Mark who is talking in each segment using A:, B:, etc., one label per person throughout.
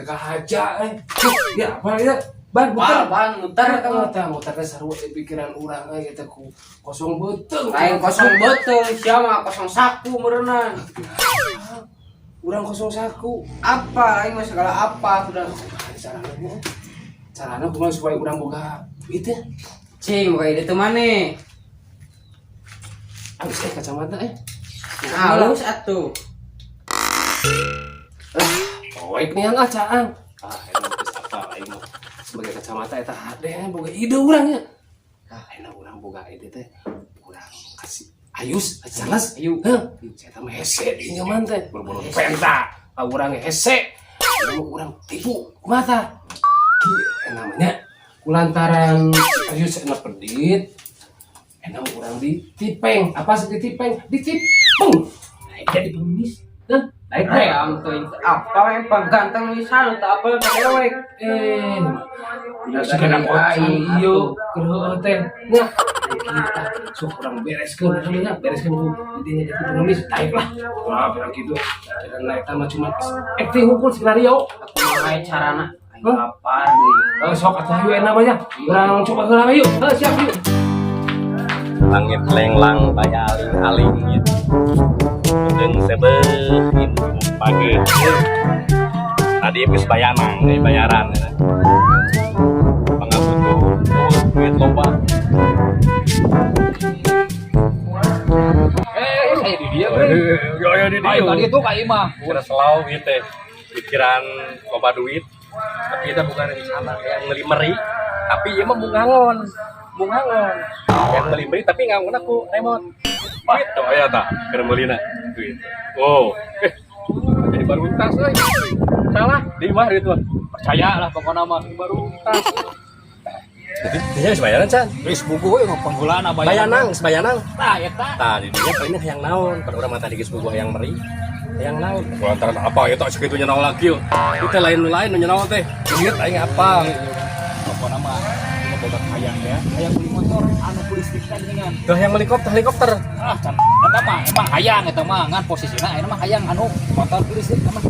A: teh kahaja eh. Ya apa ya? Ban
B: Bal,
A: muter.
B: Ban muter
A: Kamu
B: kamu.
A: Tah muter teh sarua di pikiran urang euy teh ku kosong beuteung.
B: Lain kosong beuteung, sia mah kosong saku meureunan.
A: Urang kosong saku.
B: Apa aing mah segala apa sudah.
A: Carana bu. Carana kumaha supaya urang boga duit ya?
B: Cing, boga ide teu maneh?
A: Halus eh kacamata eh.
B: Halus atuh.
A: Poek nih ah caang. Ah, emang geus apa aing mah. Sebagai kacamata eta hade boga ide urang nya. Ah, enak urang boga ide teh. Urang kasih Ayus, jelas.
B: Ayu.
A: Heuh, saya mah hese di nyaman teh. Boro-boro penta. Ah, urang hese. Urang urang tipu. Kumaha tah? Kieu namanya kulantaran Ayus enak pedit. Enak urang ditipeng. Apa sih ditipeng? Ditipeng. Nah, jadi pengemis. Hah? Naik teh.
B: Hayang teuing apa emang ganteng salut apa ka dewek.
A: Eh, udah sekedar aing iyo keur heueuh teh. Nya, kita sok urang bereskeun eta nya, bereskeun ku didinya jadi pengemis, taik lah. Wah, bilang gitu. Dan eta mah cuma acting hukum skenario.
B: Aku mah carana. Aing
A: Hah?
B: apa deui?
A: Eh, sok atuh hayu enak mah nya. Urang coba heula yuk. Heuh, siap yuk.
C: Langit lenglang baya aling-aling gitu. Beuteung seubeuh pagi. Tadi geus bayanang, deui bayaran ya. Pangabutuh duit loba.
D: Eh, saya di dia, bre.
C: Ya ya di
D: Ayo tadi itu ka imah.
C: Kira selalu gitu teh. Pikiran loba duit, tapi kita bukan rencana yang meuli meri, tapi ieu mah bungangon. Bungangon. Yang meuli meri tapi ngangon aku remote. Duit tuh aya tah keur meulina duit. Oh, eh jadi baru tas euy. Salah, di imah gitu.
D: Percaya lah pokoknya mah baru tas.
C: Jadi dinya geus bayaran can.
D: Geus buku we mah penggulaan bayaran.
C: Bayanang, geus bayanang.
D: Tah eta.
C: Tah di dinya paling hayang naon, pada urang mah tadi geus boga hayang meri. Hayang naon? Lantaran apa ya tak segitu naon lagi yuk. Itu lain lain nu naon teh. Duit aing apa?
D: Pokoknya mah cuma boga hayang ya. Hayang beli motor anu listrik teh geuningan.
C: Tuh yang helikopter, helikopter.
D: Ah, can eta mah emang hayang eta mah ngan posisina ayeuna mah hayang anu motor listrik mah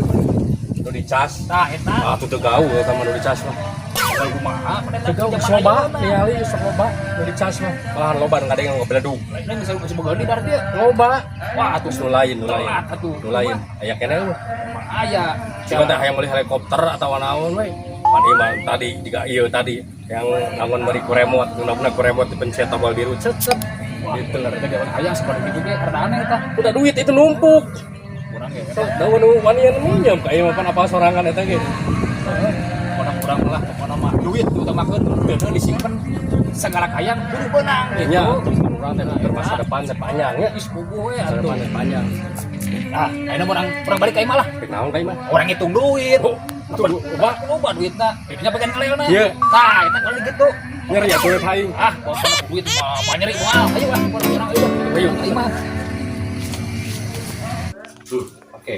C: Nu dicas.
D: Tah eta.
C: Ah, tuh teu gaul eta mah nu dicas mah.
D: Kalau kumaha
C: Teu gaul geus loba, ningali geus loba nu dicas mah. Malahan loba nu ngadeng ngebeledug.
D: Ini bisa bisa boga di berarti.
C: Loba.
D: Wah, atuh
C: Terus nu lain, nu lain.
D: Telat atuh.
C: Nu lain. Aya keneh mah.
D: Aya.
C: Cuma teh hayang meuli helikopter atau naon we. Tadi mah tadi jika ieu tadi yang ngangon meuli ku remote, nu ku remote dipencet tombol biru cet cet. Gitu lah.
D: Eta jaman hayang seperti itu ge rada aneh eta.
C: Udah duit itu numpuk.
D: Kurang ge.
C: Sok daun nu wanian minjem ka ieu mah pan apa sorangan eta ge.
D: Pokona kurang lah pokona mah duit diutamakeun bener disimpen segala kayang kudu beunang gitu.
C: Nya, urang teh keur masa depan teh panjang nya.
D: Geus puguh we
C: Masa
D: atuh.
C: depan teh panjang.
D: Ah, ayeuna urang urang balik ka imah lah.
C: Rek naon ka imah?
D: Urang ngitung duit.
C: Oh, itu loba.
D: Loba duitna. Duitnya bagian kalelna.
C: Iya.
D: Tah, eta kalau gitu.
C: Nyeri atuh duit aing.
D: Ah, pokona duit mah nyeri moal. Ayo ah, urang ayo.
C: Ayo.
D: Ka imah.
C: Oke.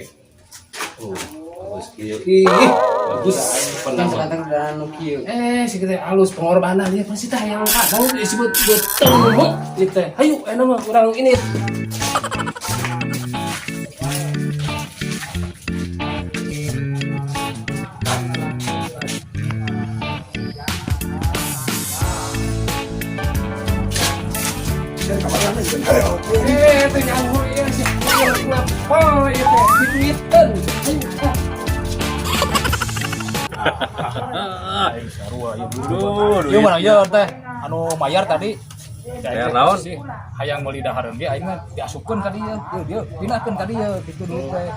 C: Oh, bagus kieu.
A: Ih, bagus.
B: Kan sekarang udah anu kieu.
A: Eh, si kita halus pengorbanan ya pasti tah yang kadang disebut beuteung ieu teh. Hayu enak mah urang ini. Eh, teh nyaho ieu si ngapa ieu teh dituiteun. Hayu ah.
D: Aing sarua ieu.
C: Duh,
D: Ieu mana ieu teh anu mayar tadi.
C: Bayar naon?
D: Sih, hayang meuli dahareun ge aing mah diasupkeun ka dieu. Dieu dieu pindahkeun ka dieu kitu duit teh.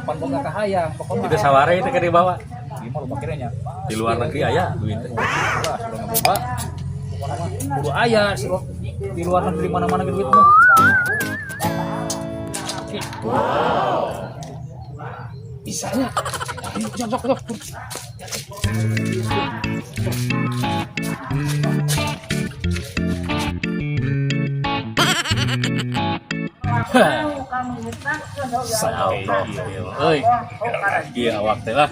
D: Pan boga ka hayang pokona.
C: Itu saware itu keur dibawa.
D: Ieu mah loba kira nya.
C: Di luar negeri aya duit teh.
D: Lah, sudah boga. Pokona mah kudu aya sih di luar negeri mana-mana ge duit mah.
A: Bisanya. Ayo, sok sok sok.
C: Allah, euy. Ieu awak teh lah.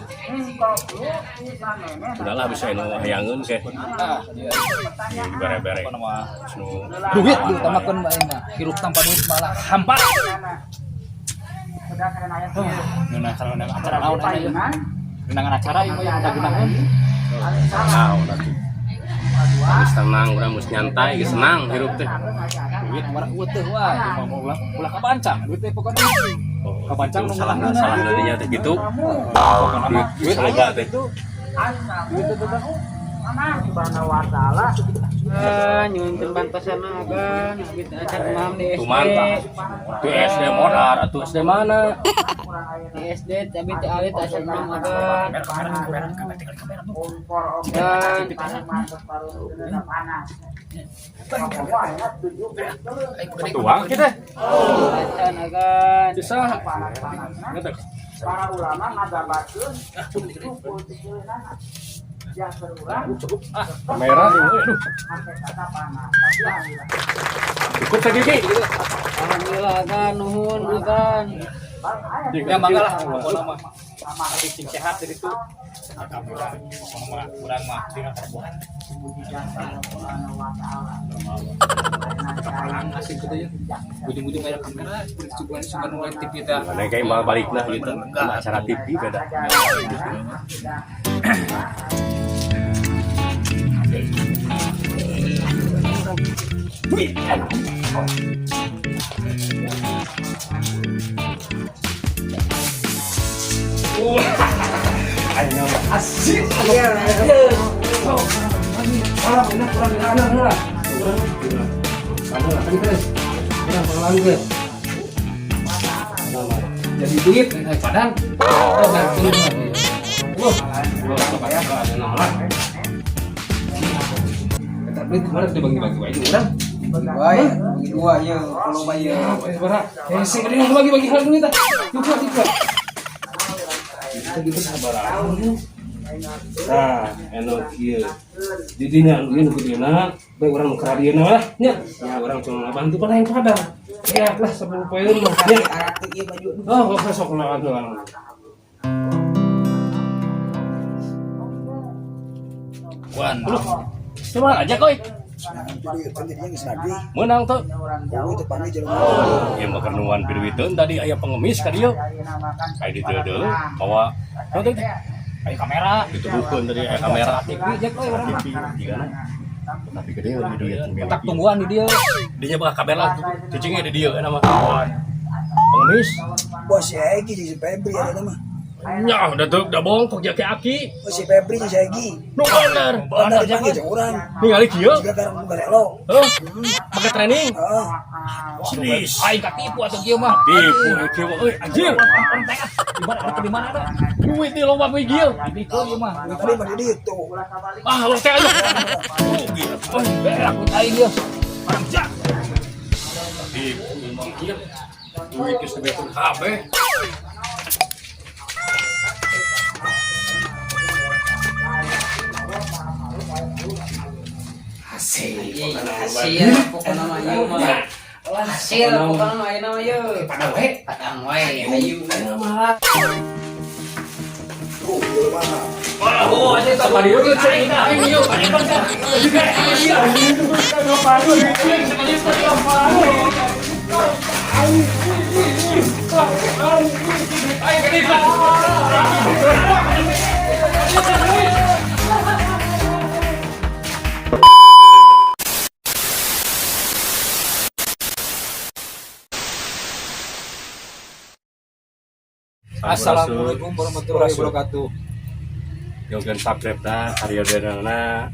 C: Udahlah bisa nu hayangeun sih.
D: Ah, iya.
C: Bere-bere.
D: Pokona mah
C: Nu
D: duit diutamakeun bae mah. Hirup tanpa duit malah hampa. Ngeunah kalau acara naon ayeuna. Undangan acara ieu mah yang udah gunakan.
A: Nah, udah tuh. Geus tenang, urang geus nyantai, geus senang hirup teh.
D: Duit nomor teh wah, ieu mah ulah ulah kabancang duit teh pokoknya.
A: Oh,
D: Kabancang
A: itu
D: nu
A: salah
D: meunang.
A: salah dinya teh gitu.
D: Pokokna mah
A: Duit loba teh.
D: Duit teh teh.
B: Ah, nyuhunkeun bantosana agan, abi teh acan emam di SD.
A: Tuman tuh SD modar atuh SD mana?
B: Di SD abi teh alit acan emam agan.
D: Kamera kamera kamera tinggal kamera tuh.
B: Dan
C: Tuang kita.
B: acan agan.
A: Bisa.
C: Kamera aduh. Cukup sagigi.
B: Alhamdulillah agan, nuhun agan.
D: Ya mangga lah pokokna mah. Tapi sing sehat dari itu. Alhamdulillah pokokna mah urang mah tinggal terbuat. Perang asik gitu ya. Ujung-ujung kayak kamera, sugan sugan mulai TV teh.
A: Mana kayak mal balikna gitu. Acara TV beda. Asik. Salam enak kurang enak lah. Kamu lah tadi terus. Kurang pengalaman gue.
D: Jadi duit naik padang. Oh, gantung.
A: Wah, wah, ada nama lah. Kita duit kemarin udah bagi-bagi wae urang.
B: Bagi bagi dua ya, kalau bayar.
A: Eh, sabaraha? Hese gede bagi-bagi hal duit tah. Yuk, yuk. Kita gitu sabaraha. Nah, eno kieu. Didinya anu ieu nu gudena, bae urang nu karadieuna lah nya. Nya urang cuma ngabantu pan hayang padang. Ya lah 10 poin mah nya. Oh, kok sok lawan doang.
D: Wan.
C: Cuma aja koi. Menang tuh. Ya makan nuan piduiteun tadi aya pengemis ka dieu. Aya di dieu deui bawa naon teh?
D: Ayo kamera.
C: Dituduhkeun tadi aya kamera.
D: TV jack euy urang mah.
C: TV jigana. Tapi gede lebih duit
D: Kontak tungguan di dieu.
C: Dinya bakal kamera cicingnya di dieu eta mah. Pengemis.
E: Wah si Egi si Febri ada nama.
C: Nya udah tuh udah bongkok jaki aki.
E: Oh si Febri si Egi.
C: Nu bener.
E: Benar dipanggil jeung urang.
C: Ningali kieu.
E: Juga karena bukan relo.
C: Heuh. Pakai training.
E: Heeh.
C: Jenis.
D: Aing katipu atuh kieu mah.
C: Tipu kieu euy anjir.
D: Orang teh ah. Di mana ada di mana ada?
C: Duit di loba we kieu.
D: Dibikeun ieu mah.
E: Tadi mah di ditu.
C: Ah, lo teh aja. Rugi.
D: Oh, berak duit aing ieu.
A: Tipu emang kieu. Duit geus dibekeun kabeh. Asik.
B: Hasil pokokna mah ieu mah. Hasil pokokna mah ayeuna mah ieu.
A: Padang we.
B: Padang wae hayu.
A: Ayeuna mah.
E: Tuh, ieu mah.
C: Oh, aja sama dia tuh cek aing ieu.
D: Assalamualaikum warahmatullahi wabarakatuh.
A: Nyongkeun subscribe na karya dana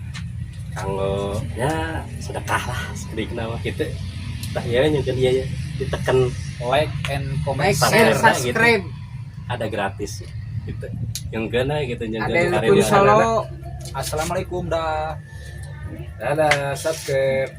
A: kanggo ya sedekah lah sedikit mah kitu. Tah ya nyongkeun ieu ya ditekan
D: Like and comment.
B: Like, share, subscribe.
A: Ada gratis gitu. Nyongkeun gitu
B: Ada
A: nyongkeun
B: yang dukun Solo.
D: Assalamualaikum dah.
A: Dadah subscribe.